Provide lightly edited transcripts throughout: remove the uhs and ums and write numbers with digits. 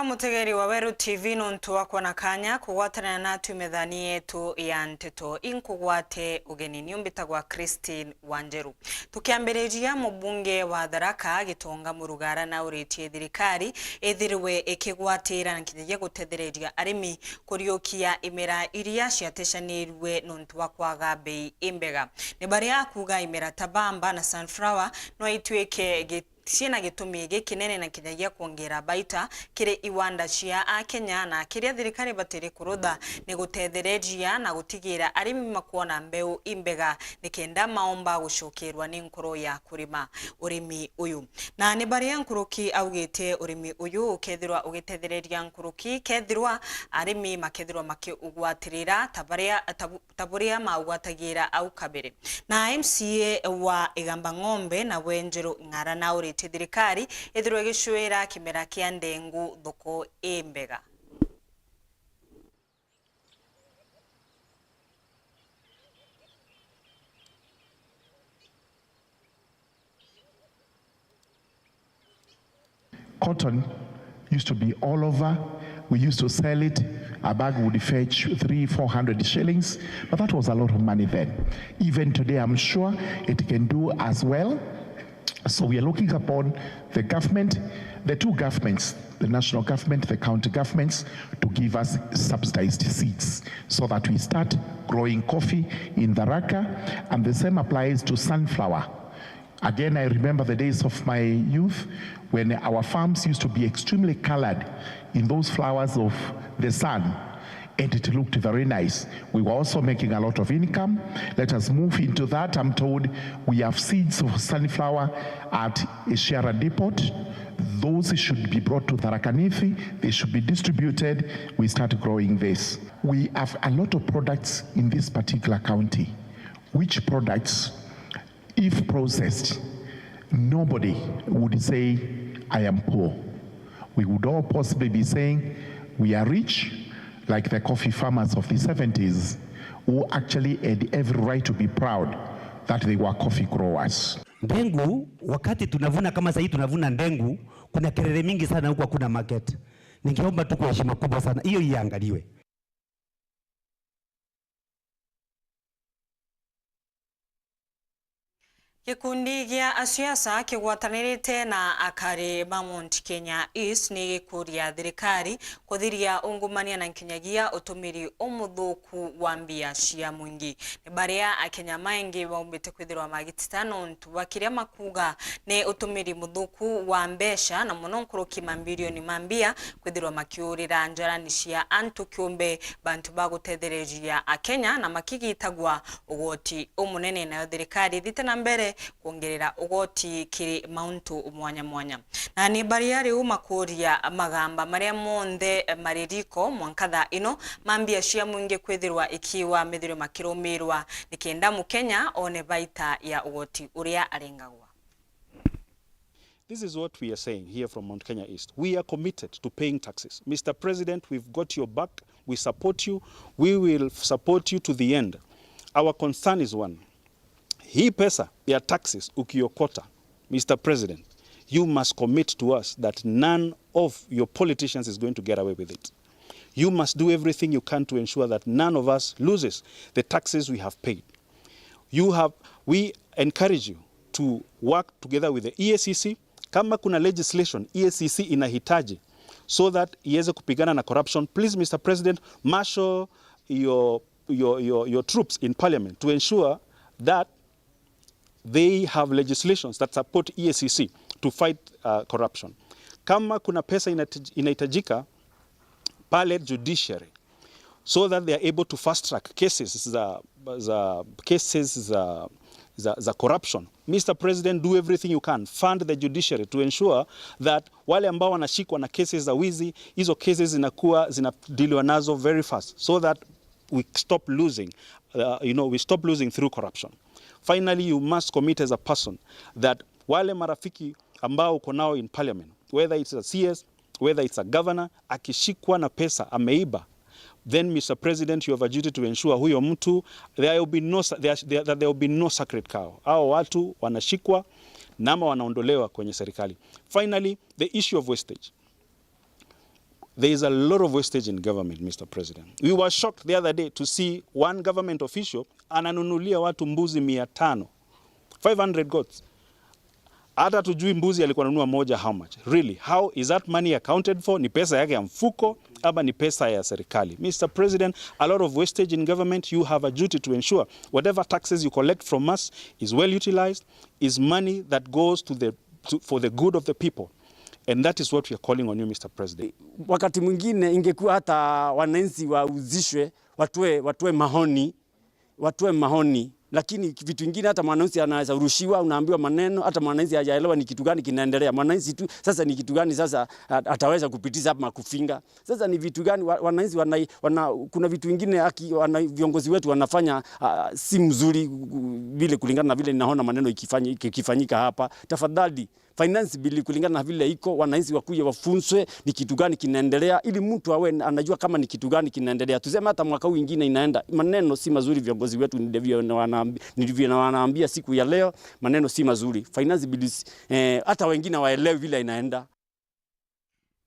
Mutegeri wa Weru TV nontu wakwa na kanya kugwatana na tumethani yetu ya nteto inkugwate ugeni niumbitagwa Christine Wanjeru. Tukiambiriria mubunge wa Tharaka Gitonga Murugara na uritie thirikari ithirwe ikigwatira na kinyagia gutethereria arimi kuriukia imera iria ciatecanirwe nontu wa kwaga bei imbega. Ni baria kuga imera ta bamba na sunflower no ituike ciina gitumi gikinene na kinyagia kuongera baita kiri iwanda cia akenya na kiria thirikari batiri kurutha ni gutethereria na gutigira arimi makuona mbeu imbega nikenda maomba gucokerwa ni nkoro ya kurima urimi uyu. Na ni baria nkuruki augite urimi uyu ukethirwa ugitethereria nkuruki kethirwa arimi makethirwa makiugwatirira taburia maugwatagira au kabere. Na MCA wa Igamba Ng'ombe na Wenjeru Ng'ara na uri thirikari ithirwe igicwira kimera kia ndengu thoko imbega. Cotton used to be all over. We used to sell it. A bag would fetch 300-400 shillings, but that was a lot of money then. Even today, I'm sure it can do as well. So we are looking upon the government, the two governments, the national government, the county governments, to give us subsidized seeds so that we start growing coffee in Tharaka, and the same applies to sunflower. Again, I remember the days of my youth when our farms used to be extremely colored in those flowers of the sun, and it looked very nice. We were also making a lot of income. Let us move into that. I'm told we have seeds of sunflower at Ishiara Depot. Those should be brought to Tharaka Nithi. They should be distributed. We start growing this. We have a lot of products in this particular county. Which products, if processed, nobody would say, I am poor. We would all possibly be saying, we are rich, like the coffee farmers of the 70s, who actually had every right to be proud that they were coffee growers. Ndengu, wakati tunavuna kama sasa tunavuna ndengu, kuna kelele mingi sana huko, hakuna market. Ningeomba tu kwa heshima kubwa sana hiyo iangaliwe. Gikundi gia asiasa kigwatanirite na akari ba Mount Kenya East ni gikuria thirikari kuthiria ungumania na nkinyagia utumiri umuthuku wa mbia cia mwingi. Ni baria akenya maingi baumbite kwithirwa magitita nontu wa kiria makuga ni utumiri muthuku wa mbeca na muno nkuruki mambirioni ma mbia kwithirwa makiurira njarani cia antu kiumbe bantu bagutethereria akenya na makigitagwa ugoti umunene. Nayo thirikari ithite na mbere kuongerera ugoti kiri mauntu mwanya mwanya. Na ni baria riu makuria magamba maria monthe maririko mwankatha ino mambia cia mwingi kwithirwa ikiwa mithiro makirumirwa nikenda mukenya one baita ya ugoti uria arengagwa. This is what we are saying here from Mount Kenya East. We are committed to paying taxes. Mr. President, we've got your back. We support you. We will support you to the end. Our concern is one. Hii pesa ya taxes ukiokota, Mr. President, you must commit to us that none of your politicians is going to get away with it. You must do everything you can to ensure that none of us loses the taxes we have paid. We encourage you to work together with the EACC. Kama kuna legislation EACC inahitaji so that iweze kupigana na corruption, please Mr. President, marshal your troops in parliament to ensure that they have legislations that support EACC to fight corruption. Kama kuna pesa inahitajika pale judiciary so that they are able to fast track cases za corruption. Mr. President, do everything you can. Fund the judiciary to ensure that wale ambao wanashikwa na cases za wizi, hizo cases zinakuwa zinadiliwa nazo very fast so that we stop losing, we stop losing through corruption. Finally, you must commit as a person that wale marafiki ambao uko nao in parliament, whether it's a CS, whether it's a governor, akishikwa na pesa ameiba, then Mr. President, you have a duty to ensure huyo mtu there will be no, there will be no sacred cow. Hao watu wanashikwa nama wanaondolewa kwenye serikali. Finally, the issue of wastage. There is a lot of wastage in government, Mr. President. We were shocked the other day to see one government official ananunulia watu mbuzi 500, 500 goats. Hata tujui mbuzi alikuwa ananunua moja how much. Really, how is that money accounted for? Ni pesa yake ya mfuko ama ni pesa ya serikali? Mr. President, a lot of wastage in government. You have a duty to ensure whatever taxes you collect from us is well utilized, is money that goes for the good of the people. And that is what we are calling on you, Mr. President. Wakati mwingine ingekuwa hata wananchi wauzishwe, watoe maoni, lakini vitu vingine hata mwananchi anaweza urushiwa, unaambiwa maneno, hata mwananchi hajaelewa ni kitu gani kinaendelea. Mwananchi tu sasa ni kitu gani sasa ataweza kupitisha hapa makufinga. Sasa ni vitu gani wananchi kuna vitu vingine viongozi wetu wanafanya si mzuri vile kulingana na vile ninaona maneno ikifanyika hapa. Tafadhali finance bill kulingana na vile iko, wananchi wakuje wafunzwe ni kitu gani kinaendelea, ili mtu awe anajua kama ni kitu gani kinaendelea. Tuseme hata mwaka huu ingine inaenda, maneno si mazuri, viongozi wetu ndivyo wanaambia siku ya leo, maneno si mazuri. Finance bill hata wengine waelewi vile inaenda.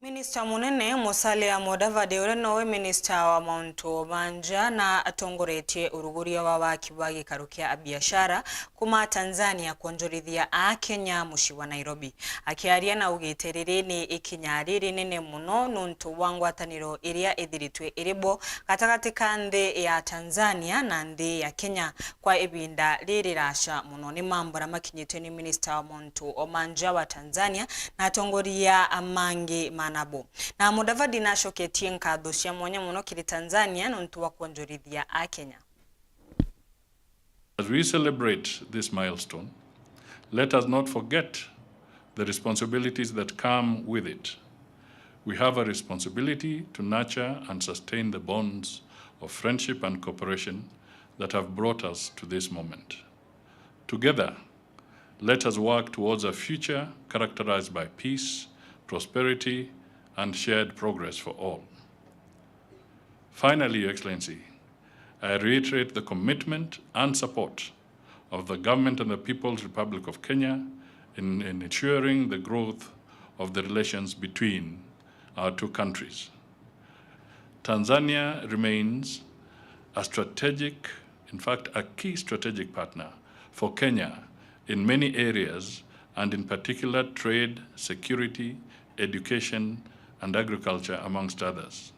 Minista munene Musalia Mudavadi uria nowe minista wa mauntu manja na atongoretie uruguria wa waki wa gikaro kia biashara kuma Tanzania kuonjorithia a Kenya muci wa Nairobi. Akiaria na ugite riri ni ikinya riri nene muno nuntu wa ngwataniro iria ithiritwe iribo gatagati ka nthi ya Tanzania na nthi ya Kenya kwa ibinda riri raca muno. Ni mambura makinyitwe ni minista wa mauntu manja wa Tanzania na atongoria mangi manabo na Mudavadi nacoketie nkatho cia mwanya muno kiri Tanzania nuntu wa kuonjorithia a Kenya. As we celebrate this milestone, let us not forget the responsibilities that come with it. We have a responsibility to nurture and sustain the bonds of friendship and cooperation that have brought us to this moment. Together, let us work towards a future characterized by peace, prosperity, and shared progress for all. Finally, Your Excellency, I reiterate the commitment and support of the government and the People's Republic of Kenya in ensuring the growth of the relations between our two countries. Tanzania remains a strategic, in fact, a key strategic partner for Kenya in many areas, and in particular trade, security, education, and agriculture, amongst others.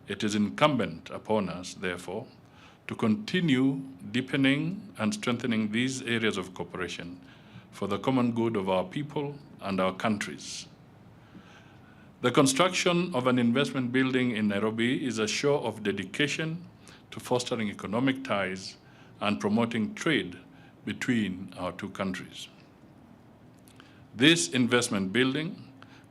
It is incumbent upon us, therefore, to continue deepening and strengthening these areas of cooperation for the common good of our people and our countries. The construction of an investment building in Nairobi is a show of dedication to fostering economic ties and promoting trade between our two countries. This investment building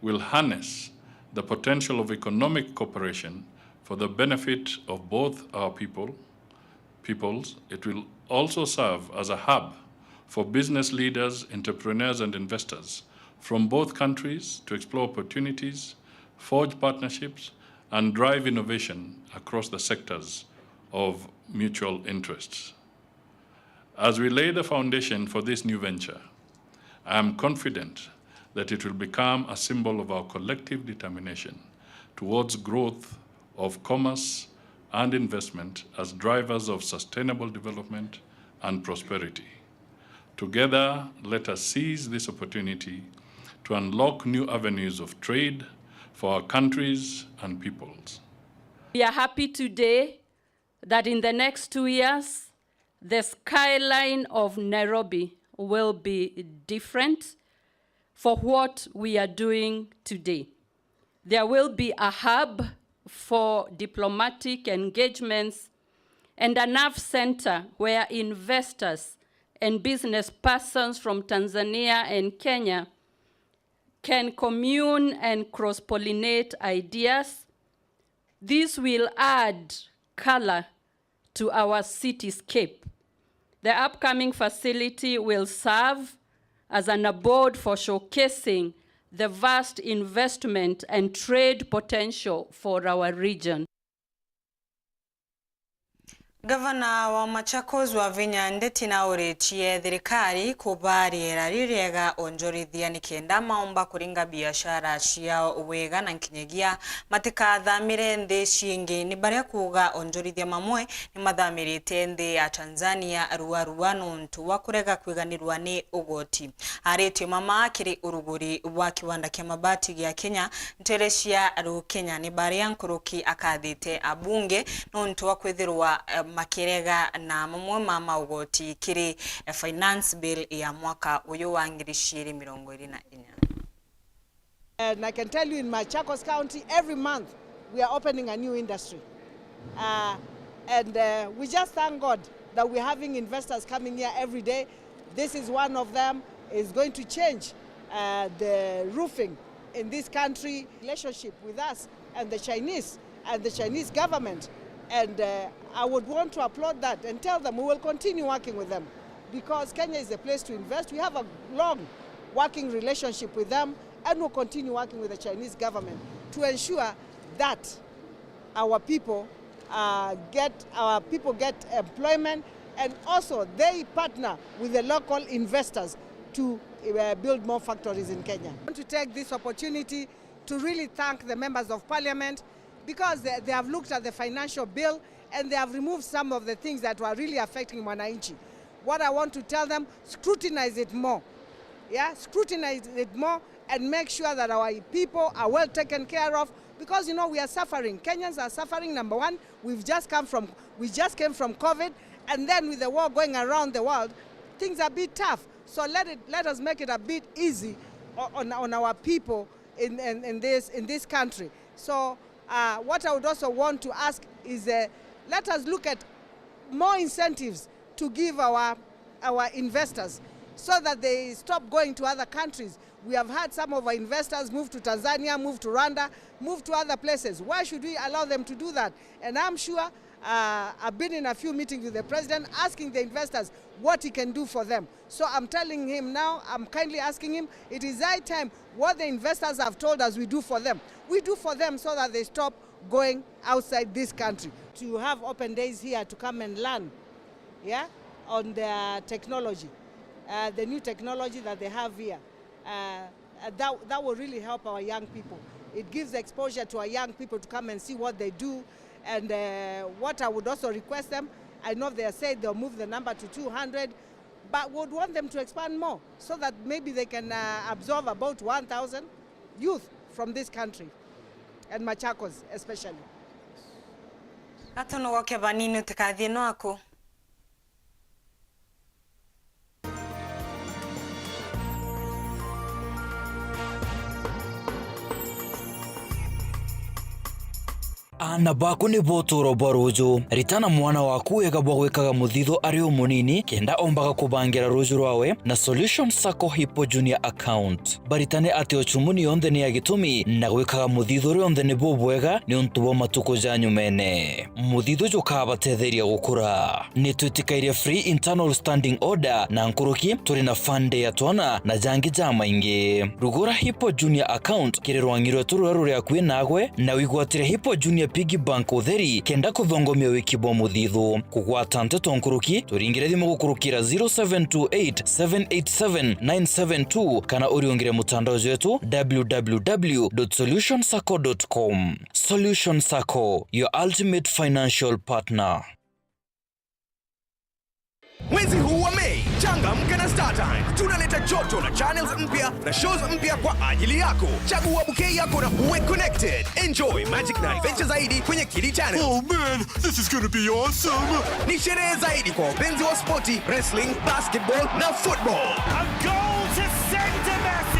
will harness the potential of economic cooperation for the benefit of both our peoples. It will also serve as a hub for business leaders, entrepreneurs, and investors from both countries to explore opportunities, forge partnerships, and drive innovation across the sectors of mutual interests. As we lay the foundation for this new venture, I am confident that it will become a symbol of our collective determination towards growth of commerce and investment as drivers of sustainable development and prosperity. Together, let us seize this opportunity to unlock new avenues of trade for our countries and peoples. We are happy today that in the next 2 years, the skyline of Nairobi will be different for what we are doing today. There will be a hub for diplomatic engagements and a nerve center where investors and business persons from Tanzania and Kenya can commune and cross-pollinate ideas. This will add color to our cityscape. The upcoming facility will serve as an abode for showcasing the vast investment and trade potential for our region. Gavana wa Machakos Wavinya Ndeti nauritie thirikari kuba riera ririega onjorithia nikenda maomba kuringa biashara ciao wega na nkinyagia matikathamire nthi ciingi. Ni baria kuga onjorithia mamwe ni mathamirite nthi ya Tanzania rua rua nuntu wa kurega kwiganirwa ni ugoti. Aritie mama kiri uruguri wa kiwanda kia mabati gia Kenya ntere cia Rukenya. Ni baria nkuruki akathite abunge nuntu wa kwithirwa makirega na mamwe ma maugoti kiri finance bill ya mwaka uyu wa 2024. And I can tell you in Machakos County, every month we are opening a new industry. And we just thank God that we're having investors coming here every day. This is one of them. Is going to change the roofing in this country. Relationship with us and the Chinese government. And I would want to applaud that and tell them we will continue working with them because Kenya is a place to invest. We have a long working relationship with them, and we'll continue working with the Chinese government to ensure that our people get employment, and also they partner with the local investors to build more factories in Kenya. I want to take this opportunity to really thank the members of parliament because they have looked at the financial bill and they have removed some of the things that were really affecting Mwananchi. What I want to tell them, scrutinize it more. Yeah, scrutinize it more and make sure that our people are well taken care of because we are suffering. Kenyans are suffering. Number one, we just came from COVID, and then with the war going around the world, things are a bit tough. So let us make it a bit easy on our people in this country. So what I would also want to ask is let us look at more incentives to give our investors so that they stop going to other countries. We have had some of our investors move to Tanzania, move to Rwanda, move to other places. Why should we allow them to do that? And I'm sure I've been in a few meetings with the president asking the investors what he can do for them. So I'm telling him now, I'm kindly asking him, it is high time what the investors have told us we do for them. We do for them so that they stop going outside this country. To have open days here to come and learn, yeah, on their technology, the new technology that they have here. That will really help our young people. It gives exposure to our young people to come and see what they do. And what I would also request them, I know they said they'll move the number to 200, but would want them to expand more so that maybe they can absorb about 1,000 youth from this country, and Machakos especially. Gatonogoke banini utikathie no aku. Ana baku nĩ bũtũro bwa rũjũ ritana mwana waku wega bwa gwĩkaga mũthitho arĩ o mũnini kenda ombaga kũbangĩra rũjũ rwawe na Solution Sacco Hippo Junior Account. Baritane atĩ ochumuni yonthe nĩ ya gĩtũmi na gwĩkaga mũthitho rĩonthe nĩ bũbwega nĩ ũntũ bwa matuko janyu mene. Mũthitho jũkabatetheria gũkũra. Nĩ twĩtĩkairie free internal standing order na nkũrũki tũrĩ na fund ya twana na jangi jamaingĩ. Rugũra Hippo Junior Account kĩrĩ rwang'i rwetu rũrĩa rũrĩ hakuhĩ nagwe na wĩgwatĩre Hippo Junior Piggy Bank utheri kenda kuthongomia wiki bwa muthithu. Kugwata nteto nkuruki turingire thimu gukurukira 0728 787 972 kana uriungire mutandao wetu www.solutionsacco.com. Solution Sacco, your ultimate financial partner. Mwezi huu wa Mei, changamka na StarTimes. Tunaleta joto na channels mpya na shows mpya kwa ajili yako. Chagua bouquet yako na uwe connected. Enjoy magic na adventure zaidi kwenye Kidi Channel. Oh man, this is gonna be awesome! Ni sherehe zaidi kwa wapenzi wa spoti, wrestling, basketball na football. A goal to send a message!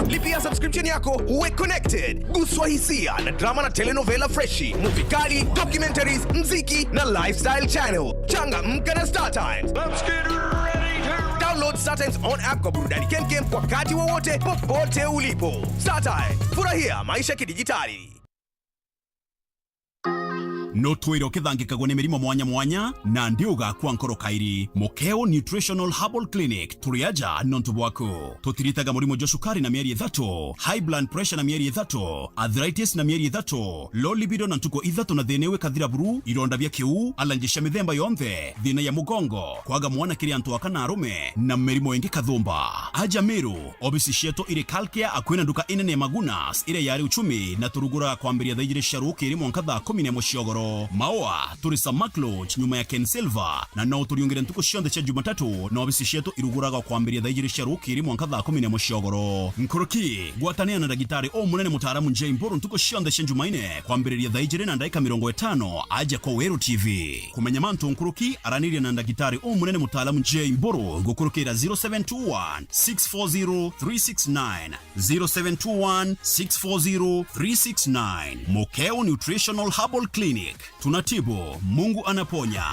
Lipia subscription yako uwe connected. Guswa hisia na drama na telenovela freshi, movie kali, documentaries, mziki na lifestyle channel. Changamka na StarTimes. Let's get ready to Download StarTimes on app kwa burudani kemkem wakati wowote popote ulipo. StarTimes, furahia maisha kidijitali. Nutwire ukithangikagwo ni mirimo mwanya mwanya na ndi ugakua nkoro kairi. Mukeo Nutritional Herbal Clinic turiaja nontu bwaku. Tutiritaga murimu jwa cukari na mieri 3, high blood pressure na mieri 3, arthritis na mieri 3, low libido na ntuko 3 na thina wikathira buru, ironda bya kiu, allergy cia mithemba yonthe, thina ya mugongo, kwaga mwana kiri antu akana arume na mirimo ingi kathumba. Aja Meru obisi cietu iri Kalkia akwina nduka inene Magunas ire yari uchumi na turugura kwambiria thaa 2 cia rukiri mwanka thaa 11 ciogoro. Maoa turi Samak Lodge nyuma ya Ken Silver na no turiongere ntuko cionthe cia Jumatatu na obisi cietu iruguraga kwambiria thaa 2 cia rukiri mwanka thaa 11 ciogoro. Nkuruki gwatania na ndagitari o munene mutaaramu Jane Mburu ntuko cionthe cia Jumaine kwambiriria thaa 2 na ndaika 50 aja kwa Weru TV. Kumenya mantu nkuruki araniria na ndagitari o munene mutaalamu Jane Mburu gukurukira 0721 640 369 0721 640 369. Mokeo Nutritional Herbal Clinic, tunatibu, Mungu anaponya.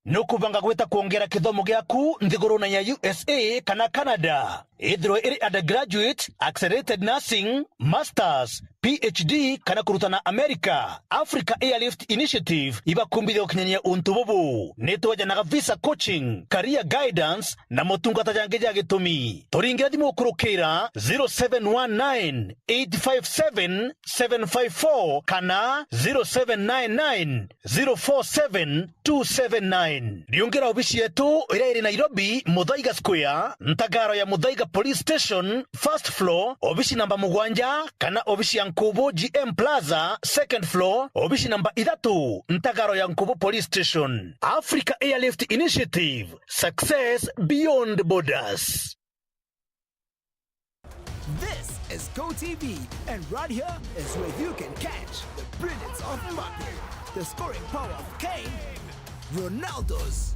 Nukubanga gwita kuongera kithomo giaku nthiguru na ya USA kana Canada ithirwe iri undergraduate, accelerated nursing, masters, PhD kana kurutana America. Africa Airlift Initiative ibakumbithia gukinyania untu bubu. Nitwejanaga visa coaching, career guidance na motungata jangi ja gitumi. Turingira thimu kurukira 0719 857 754 kana 0799 047 279. Riungira obici yetu ira iri Nairobi, Muthaiga Square, ntagaro ya Muthaiga Police Station, first floor, obici namba 7 kana obici ya Nkubu GM Plaza, second floor, obici namba 3 ntagaro ya Nkubu Police Station. Africa Airlift Initiative, success beyond borders. This is GoTV, and right here is where you can catch the brilliance of Mbappe, the scoring power of Kane, Ronaldo's,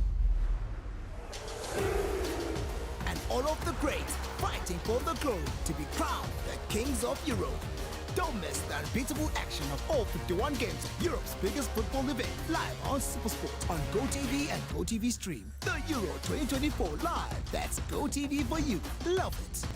and all of the greats fighting for the glory to be crowned the kings of Europe. Don't miss the unbeatable action of all 51 games of Europe's biggest football event live on SuperSport on GoTV and GoTV Stream. The Euro 2024 live. That's GoTV for you. Love it.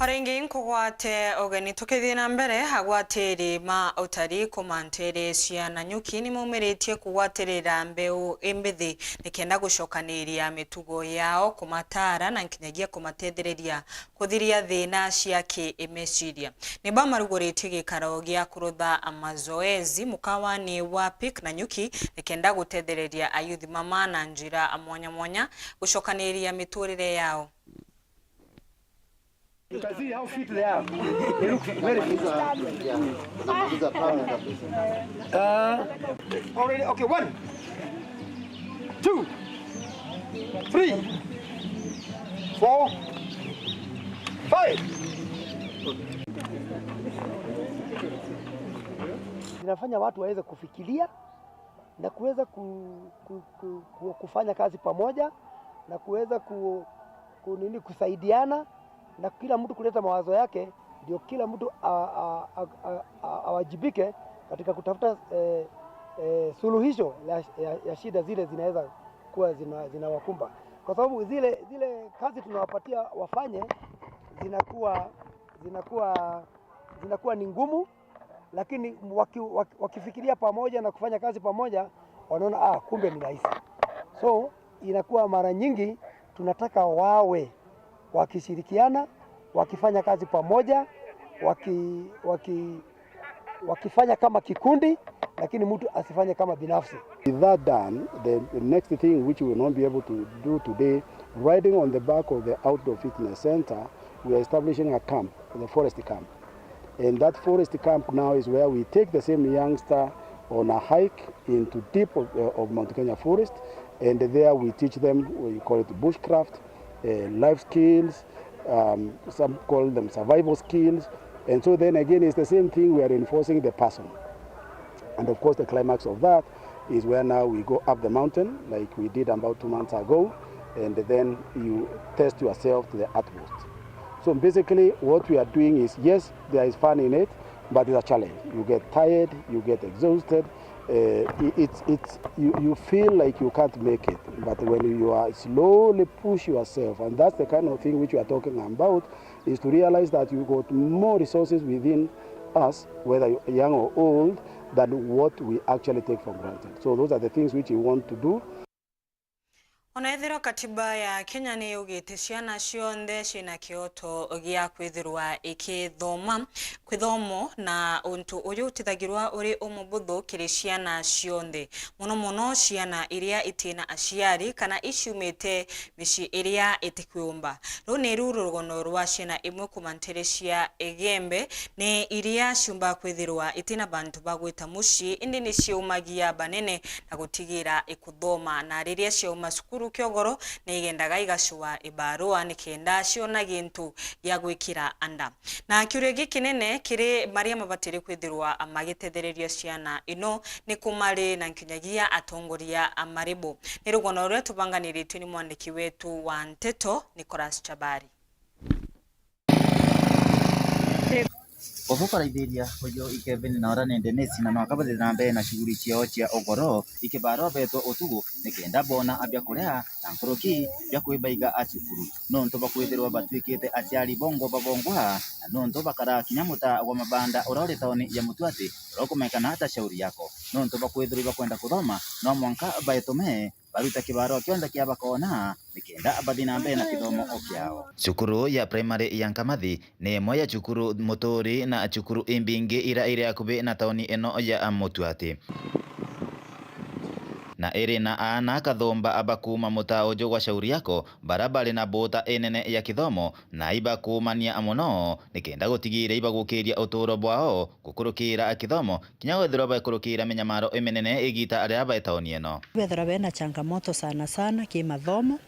Oringi nkugwate ogeni tukithie na mbere agwatiri ma utari kumantere cia Nanyuki ni maumiretie kugwatirira mbeu imbithi nikenda gucokaniria mitugo yao kumatara na nkinyagia kumatethereria kuthiria thina cia kiimeciria. Ni bamaruguritie gikaro gia kurutha mazoezi mukawani wa Pick Nanyuki nikenda gutethereria ayuthi mama na njira mwanya mwanya gucokaniria miturire yao. You can see how fit they are. They look very fit. Already, okay, 1, 2, 3, 4, 5. Inafanya watu waweze kufikiria na kuweza kufanya kazi pamoja na kuweza kusaidiana na kila mtu kuleta mawazo yake, ndio kila mtu awajibike katika kutafuta suluhisho ya shida zile zinaweza kuwa zinawakumba, kwa sababu zile kazi tunawapatia wafanye zinakuwa ni ngumu, lakini wakifikiria pamoja na kufanya kazi pamoja wanaona kumbe ni rahisi. So inakuwa mara nyingi tunataka wawe wakishirikiana, wakifanya kazi pamoja, wakifanya kama kikundi, lakini mtu asifanye kama binafsi. With that done, the next thing which we will not be able to do today, riding on the back of the outdoor fitness center, we are establishing a camp, the forest camp. And that forest camp now is where we take the same youngster on a hike into deep of Mount Kenya forest, and there we teach them, we call it bushcraft, life skills, some call them survival skills. And so then again, it's the same thing, we are reinforcing the person. And of course, the climax of that is where now we go up the mountain, like we did about 2 months ago, and then you test yourself to the utmost. So basically, what we are doing is, yes, there is fun in it, but it's a challenge. You get tired, you get exhausted, you feel like you can't make it. But when you are slowly push yourself, and that's the kind of thing which we are talking about, is to realize that you got more resources within us, whether you're young or old, than what we actually take for granted. So those are the things which you want to do. Onaethirwo katiba ya Kenya ni yugite ciana cionthe ciina kioto gia kwithirwa ikithoma kwithomo na untu uyu utithagirwa uri umubuthu kiri ciana cionthe muno muno ciana iria itina aciari kana iciumite micii iria itikwiyumba. Ruu ni ru rugono rwa ciana imwe kuma ntere cia Igembe ni iria ciumba kwithirwa itina bantu bagwita mucii indi ni ciumagia banene na gutigira ikuthoma na riria ciauma cukuru kiogoro ni igendaga igacua ibarua ni kenda ciona gintu gia gwikira anda na kiuria giki nene kiri maria mabatire kwithirwa magitethereria ciana ino ni kumari na nkinyagia atongoria amaribu. Ni rugono ruria tubanganiritwe ni mwandiki wetu wa Nteto Nicholas Chabari. Oho karaithĩria ũyũ Kevin na ora nĩ Dennis na no akabathĩ na mbere na shughuli ciao cia ũgoro ikĩbarwo betwo ũtukũ nĩkenda bona abia kũrĩa na nkũrũki bia kwĩbaiga acukuru nontu bakwithirwa batuĩkĩte aciari bongo babongwa na nontu bakara kinya mũta wa mabanda ũrĩa ũrĩ taũni ya Mũtuati ũrĩa ũkũmenyekana ta shauri yako nontu bakwithirwa bakwenda kuthoma no mwanka baĩtũme baruta kibaro kionthe kia bakona nikenda bathi na mbere na kithomo kiao. Cukuru ya primary ya Nkamathi ni imwe ya cukuru muturi na cukuru imbingi ira iri hakubi na tauni ino ya Mutuati na iri na ana kathumba abakuma muta uju gwa shauri yako barabari na buta inene ya kithomo na ibakumania muno nikenda gutigira ibagukiria uturo bwao gukurukira kithomo kinya gwethirwa bakurukira minyamaro iminene igita aria ba tauni ino. Bethira bena changamoto sana sana kimathomo,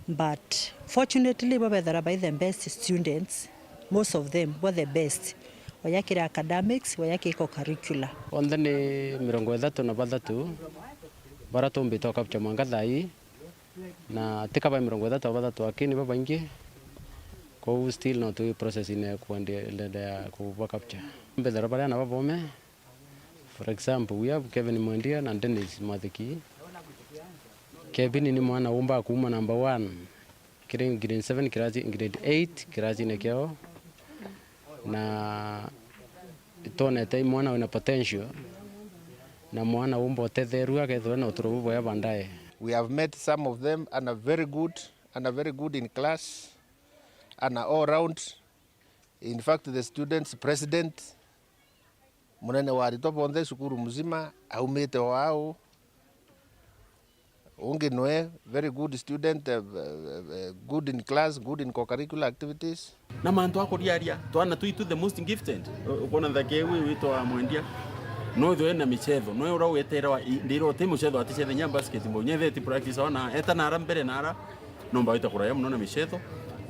but fortunately bethira by the best students, most of them were the best wayakira academics wayakiko curricular onthe ni 36 bara tumbite kapcha mwanga thai na tikaba 33 akini baba ingi ko still no tu process ine kuendelea kuba kapcha mbethera bara na babome. For example, we have Kevin Mwendia na Dennis Mathiki. Kevin ni mwana umba kuma number 1 grade 7 grade 8 kirasi ne kyao na tonete mwana wina potential na mwana umbo tetherua kethwa na uturu bwa bandaye. We have met some of them and are very good and are very good in class and are all round. In fact, the students president munene wa arito bonthe cukuru mzima aumite wao ungi noe very good student, good in class, good in co-curricular activities. Na mantu akuriaria twana tuitu the most gifted ukona thake wi witwa Mwendia no thwe na michetho no ura weterwa ndiro te muchetho atichethe nya basketball nyethe ti practice ona eta nara mbere nara no mbaita kuraya muno na michetho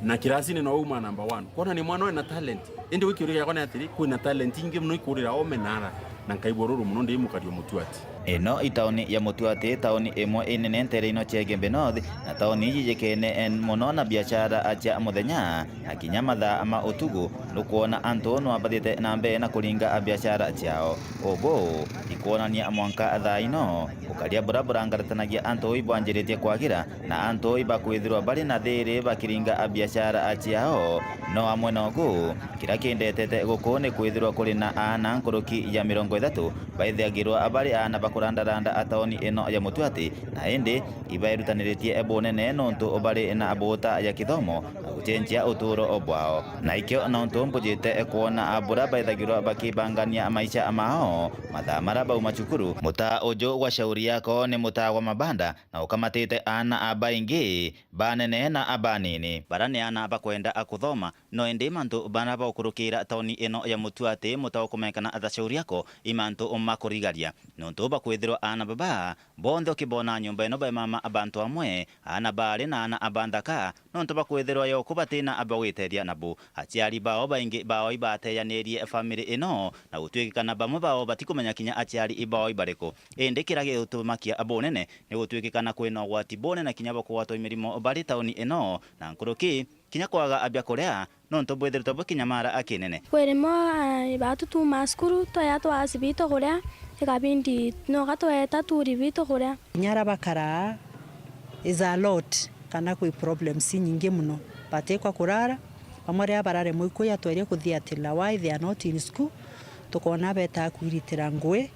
na kirasini no uma number 1 kona ni mwana na talent indi wikiuria yakwa atiri kwina talent ingi muno ikurira ome nara na nkaigua ruru muno ndi mukario Mutuati. Ino itauni ya Mutuati, tauni imwe inene ntere-ino Kyegembe North, na tauni yijikene muno na biashara cia muthenya na kinya mathaa ma utugu nukuona antu no abathite na mbere na kuringa biashara ciao. Ugu ikuonania mwanka thaa ino ukaria burabura ngaratanagia antu ibwanjiritie kwagira na antu ibakwithirwa bari na thiri bakiringa biashara ciao. No amwe nogu kira kindetete guku ni kwithirwa kuri na ana nkuruki ya 30 baithiagirwa abari ana bakurandaranda ataoni ino ya Mutuati, na indi ibaerutaniritie ebunene nontu bari na abuta ya kithomo na guchenjia uturo bwao. Na ikio nontu mbujite kuona abura baithagirwa bakibangania maisha mao mathaa maria bauma cukuru. Mutaa uju gwa shauri yako ni mutaa wa mabanda na ukamatite ana abaingi banene na abanini bara ni ana bakwenda akuthoma no indi mantu bana baukurukira taoni ino ya Mutuati mutaa ukumenyekana atha shauri yako imantu makurigaria nontu bakwithirwa ana baba bonthe ukibona nyumba ino baimama abantu amwe ana bari na ana abanthaka nontu bakwithirwa yoku batina abawiteria nabu aciari bao baingi bao ibateyanirie family ino na gutwikikana bamwe bao batikumenya kinya aciari ibao ibariku. Indi kira gitumakia abunene ni gutwikikana kwina ugwati bunene kinya bakwatwo imirimo bari taoni ino na nkuruki kinya kwaga abia kuria nontu bwithiritwe bwikinyamara akinene. Kwirimo batu tuma cukuru twaya twacibito kuria ikabindi no gatweta turibito kuria nyara bakara is a lot kana kwi problems nyingi muno batekwa kurara bamwe aria barare muikuya twerie kuthia atila why they are not in school tukona beta kwiritira ngwe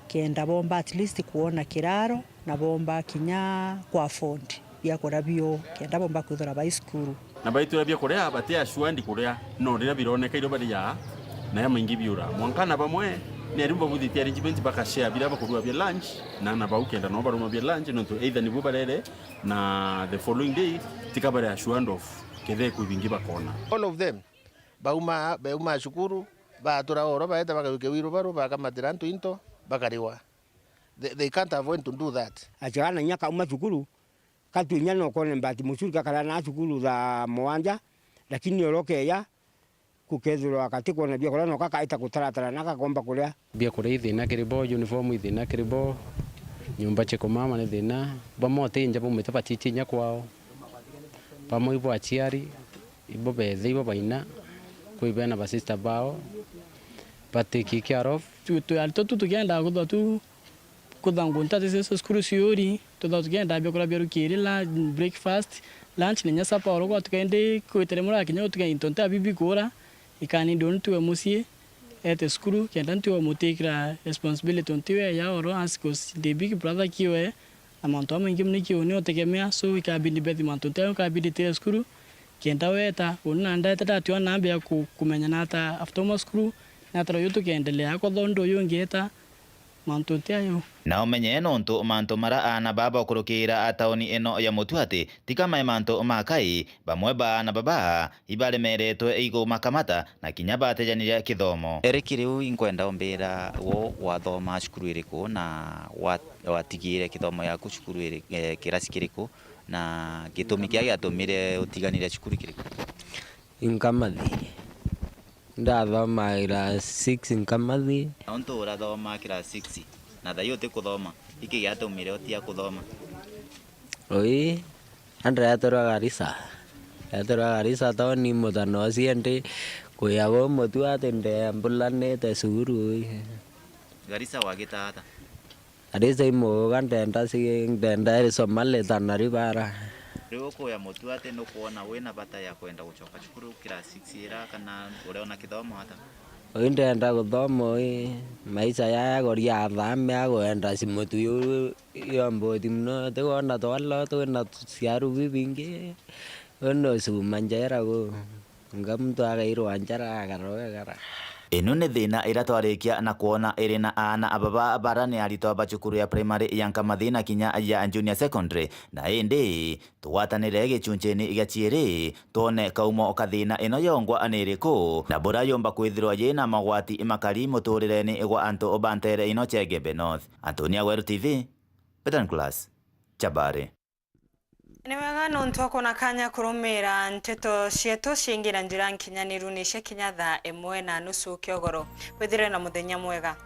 kenda bomba at least kuona kiraro na bomba kinya kwa fond bia kora bio kenda bomba kwithora ba school na baitura bia kuria batia shuandi kuria no rira bironeka iro bari ya na ya maingi biura mwankana bamwe ni arimbo buthiti arrangement bakashare bira bakurua bia lunch na na baukenda no baruma bia lunch no to either nibu barere na the following day tikabare assured of kethe kuibingi bakona. All of them bauma shukuru batura oro baeta bakawiro baro bakamatira ntu into bakariwa. They can't avoid to do that. Achana nyaka uma shukuru katunya no kone mbati musuri kakala na shukuru za mwanja lakini oroke ya kukethirwa wakati kuona bia kuria no kakaita kutaratara na kakomba kuria bia kuria ithina kiribo uniform ithina kiribo nyumba cheko mama ni thina bamote inja bumite batitinya kwao pamwe ibo achiari ibo bethe ibo baina kuibena ba sister bao batiki care of tu tukienda kuthwa tu kuthangunta tese skuru siuri tutha tukienda bia kuria bia rukiri la breakfast lunch ni nyasa paoro kwa tukaende kwitere mura kinya tukainto nta bibi kura ikani ndo ntuwe musie ete skuru kenda ntuwe mutikira responsibility ntuwe ya oro asikos the big brother kiwe na mantu maingi mnikio ni otegemea so ikabidi bethi mantu teo ikabidi te skuru kenda weta unna ndeta tatiwa nambe ya kumenya nata after skuru na taro yutu kendelea kwa thondo yungeta mantu teo. Na umenye nontu mantu mara ana baba ukurukira ataoni ino ya Mutuati tikamae mantu makai bamwe ba ana baba ibaremeretwe igo makamata na kinya batejaniria kithomo. Eric riu inkwenda umbira wo wathoma cukuru iriku na watigire kithomo yaku cukuru kirasi kiriku na gitumi kia giatumire utiganire cukuru kiriku? Inkamathi ndathoma class 6 nkamathi. Nontu urathoma class 6 na thaa uti kuthoma iki giatumire utia kuthoma? Oi andra yatorwa Garissa taoni mutano ucio ndi kuya Mutuati ndembulanite cukuru. Garissa wagita ata? Garissa imuga ndenda ndenda irisoma Tana River. Riu ukuya Mutuati nukuona wina bata ya kwenda gucoka cukuru class 6 ira kana uriona kithomo ata? Oi ndenda guthoma oi maisha yaya goria athame agwenda cimutu yomboti muno tigona twala twina ciaru bibingi ono cuma njera gu nga mtu agairwa njara agarogegara. Ino ni thina ira twarikia na kuona iri na ana ababa bara ni arutwo ba cukuru ya primary ya Nkamathi na kinya ya junior secondary na indi tugwatanire gichunchini gĩa chiiri tuone kaumo kathina ino yongwa ni iriku na bura yomba kwithirwa yina magwati makari muturire-ini gwa antu bantere ino Kyegembe North. Antonia Weru TV, Veteran Class, Chabari. Ni wega nontu akona kanya kurumira nteto cietu ciingira njira nkinyaniru ni cia kinya thaa 1:30 kiogoro. Withire na muthenya mwega.